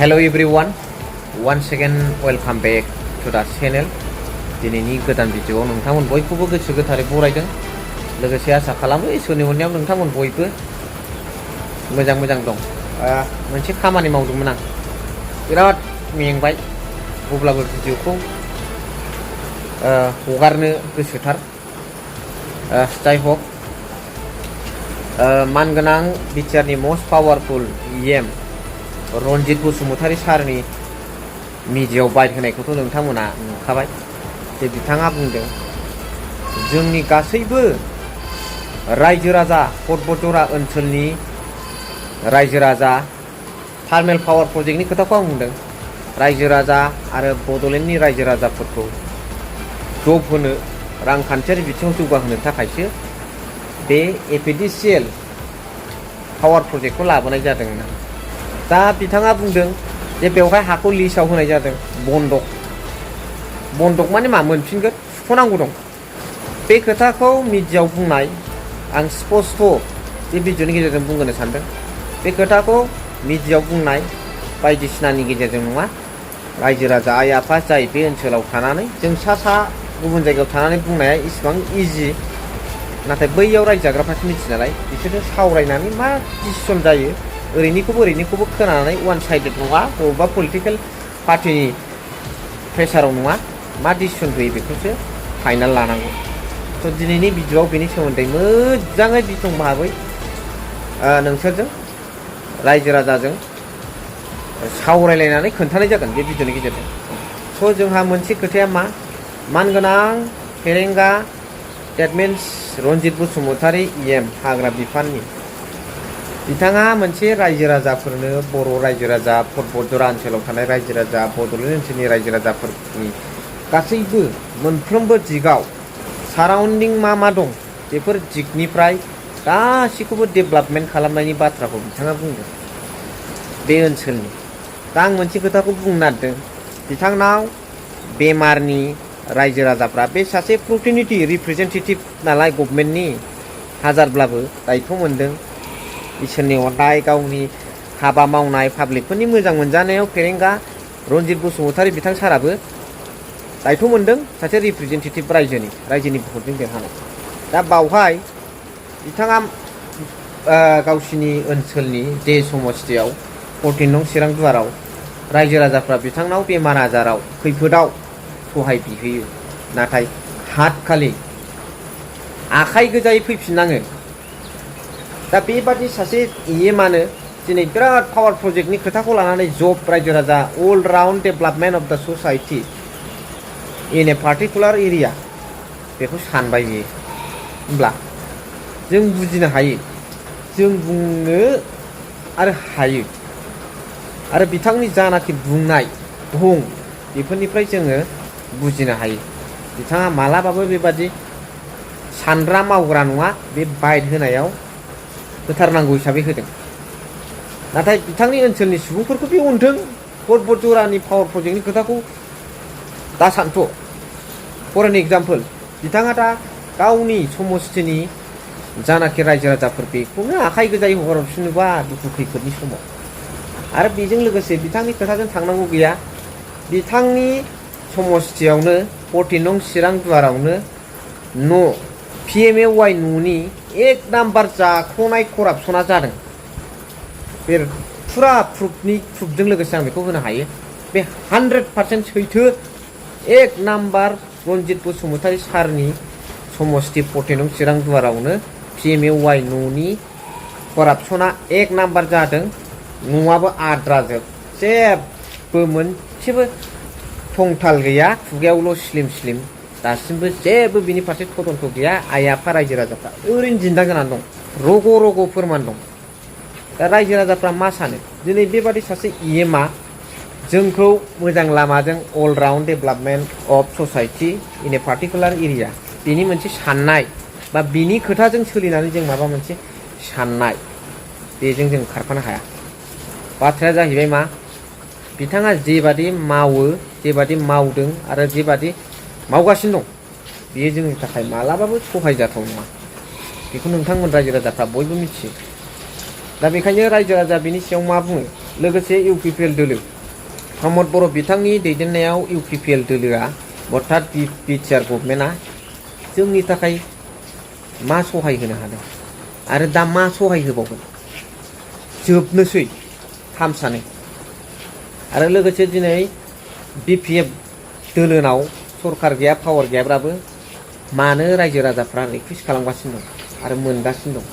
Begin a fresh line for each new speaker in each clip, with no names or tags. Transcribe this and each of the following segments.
Hello everyone, once again welcome back to the channel. दिनैनि गोदान भिडिअआव नोंथांमोन बयखौबो गोसो गोथारै बरायदों। लोगोसे आसा खालामो इसोरनि अननायाव नोंथांमोन बयबो मोजां दं। मोनसे खामानि मावदोंमोन आं, बिराद मेंबाय, अब्लाबो भिडिअखौ हगारनो गोसोथार। जाय हक मानगोनां बिटिआरनि most powerful EM Ranjit Basumatary सारनि मिडियायाव बाइट होनायखौथ' नोंथांमोना नुखाबाय। जे बिथाङा बुंदों जोंनि गासैबो रायजो राजा पर्बतजरा ओनसोलनि रायजो राजा थार्मेल पावार प्रजेक्टनि खोथाखौ आं बुंदों। रायजो राजा आरो बड'लेण्डनि रायजो राजाफोरखौ जब होनो, रांखान्थियारि बिथिङाव जौगाहोनो थाखायसो बे एपिडिसिएल पावार प्रजेक्टखौ लाबोनाय जादों। दा बिथाङा बुंदों जे बेवहाय हाखौ लिस्टआव होनाय जादों, बन्दक माने मा मोनफिनगोन, सुख'नांगौ दं। बे खोथाखौ मिडियायाव बुंनाय आं स्पष्ट बे भिडिअनि गेजेरजों बुंहोनो सानदों। बे खोथाखौ मिडियायाव बुंनाय बायदिसिनानि गेजेरजों नङा। रायजो राजा आइ आफा जाय बे ओनसोलाव थानानै जों सा गुबुन जायगायाव थानानै बुंनाया इसिबां इजि, नाथाय बैयाव रायजो जाग्राफ्रासो मिथियो नालाय। बिसोरो सावरायनानै मा डिसिसन जायो, ओरैनिखौबो खोनानानै वान साइडेड नङा, बबेबा पलिटिकेल पार्टिनि प्रेसाराव नङा, मा डिसिसन होयो बेखौसो फाइनाल लानांगौ। थ' दिनैनि भिडिअआव बेनि सोमोन्दै मोजाङै बिथं भाबै नोंसोरजों रायजो राजाजों सावरायलायनानै खोन्थानाय जागोन बे भिडिअनि गेजेरजों। स' जोंहा मोनसे खोथाया मानगोनां फेरेंगा that means Ranjit Basumatary EM हाग्रा बिफाननि बिथाङा मोनसे रायजो राजाफोरनो, बर' रायजो राजा, पर्बतजरा ओनसोलाव थानाय रायजो राजा, बड'लेण्ड ओनसोलनि रायजो राजाफोरनि गासैबो मोनफ्रोमबो दिगाव साराउन्डिं मा दं बेफोर दिगनिफ्राय गासैखौबो डेभेलपमेन्ट खालामनायनि बाथ्राखौ बिथाङा बुंदों बे ओनसोलनि। दा आं मोनसे खोथाखौ बुंनो नागिरदों, बिथांनाव बेमारनि रायजो राजाफ्रा, बे सासे प्रतिनिधि रिप्रेजेन्टेटिभ नालाय गभर्नमेन्टनि, हाजारब्लाबो दायथ' मोनदों इसोरनि अननाय, गावनि हाबा मावनाय पाब्लिकफोरनि मोजां मोनजानायाव फेरेंगा रनजित बसुमतारी बिथां साराबो दायथ' मोनदों सासे रिप्रेजेन्टेटिभ रायजोनि भटजों देरहानाय। दा बावहाय बिथाङा गावसिनि ओनसोलनि जे समस्थियाव 14 नं चिरां दुवाराव रायजो राजाफ्रा बिथांनाव बेमार आजाराव खैफोदाव सहाय बिहैयो, नाथाय हातखालि आखाइ गोजायै फैफिननाङो। दा बेबादि सासे EMआनो दिनै बिराद पावार प्रजेक्टनि खोथाखौ लानानै जब, रायजो राजा, अल राउन्ड डेभेलपमेन्ट अफ द society in a particular area बेखौ सानबाय बियो। होमब्ला जों बुजिनो हायो, जों बुंनो आरो हायो, आरो बिथांनि जानाखि बुंनाय बुं बेफोरनिफ्राय जोङो बुजिनो हायो बिथाङा मालाबाबो बेबादि सानग्रा मावग्रा नङा। बे बाइट होनायाव होथारनांगौ हिसाबै होदों, नाथाय बिथांनि ओनसोलनि सुबुंफोरखौ बे अनथों। पर्बतजरानि पावार प्रजेक्टनि खोथाखौ दा सानथ'। फर एन एग्जाम्पल, बिथाङा दा गावनि समस्थिनि जानाखि रायजो राजाफोर बेखौनो आखाइ गोजायै हगारफिनोबा दुखु खैफोदनि समाव, आरो बेजों लोगोसे बिथांनि खोथाजों थांनांगौ गैया। बिथांनि समस्थियावनो 14 नं चिरां दुवारावनो PMAY न'नि 1 नाम्बार जाख्ल'नाय करापसना जादों। बे फुरा प्रुफजों लोगोसे आं बेखौ होनो हायो। बे 100% सैथो। 1 नाम्बार रनजित बसुमतारी सारनि समस्ति 14 नं चिरां दुवारावनो PMAY न'नि करापसना 1 नाम्बार जादों। न'आबो आद्राजोब, जेबो मोनसेबो थंथाल गैया, खुगायावल' स्लिम दासिमबो जेबो बिनि फारसे तदन्थ गैया। आइ आफा रायजो राजाफ्रा ओरैनो दिन्दां जानानै दं, रग' फोरमान दं। दा रायजो राजाफ्रा मा सानो, दिनै बेबादि सासे EMआ जोंखौ मोजां लामाजों all round development of society in a particular area, बिनि मोनसे साननाय बा बिनि खोथाजों सोलिनानै जों माबा मोनसे साननाय, बेजों जों खारफानो हाया। बाथ्राया जाहैबाय मा, बिथाङा जेबादि मावो, जेबादि मावदों आरो जेबादि मावगासिनो दं, बेयो जोंनि थाखाय मालाबाबो सहायजाथाव नङा। बेखौ नोंथांमोन रायजो राजाफ्रा बयबो मिथियो। दा बेखायनो रायजो राजा बिनि सायाव मा बुङो, लोगोसे UPPL दोलो प्रमद बर' बिथांनि दैदेननायाव UPPL दोलोआ अर्थात बिटिआर गभर्नमेन्टआ जोंनि थाखाय मा सहाय होनो हादों आरो दा मा सहाय होबावगोन जोबनोसै खामसानो आरो लोगोसे दिनै BPF दोलोनाव सरकार गैया पावार गैयाब्लाबो मानो रायजो राजाफ्रा रिकुवेस्ट खालामगासिनो दं आरो मोनगासिनो दं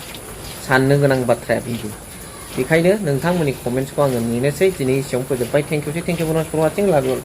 साननो गोनां बाथ्राया बेबो बेखायनो नोंथांमोननि कमेन्ट्सखौ आङो नेनोसै दिनै एसेयावनो फोजोबबाय थेंक इउ फर वाचिं लाभ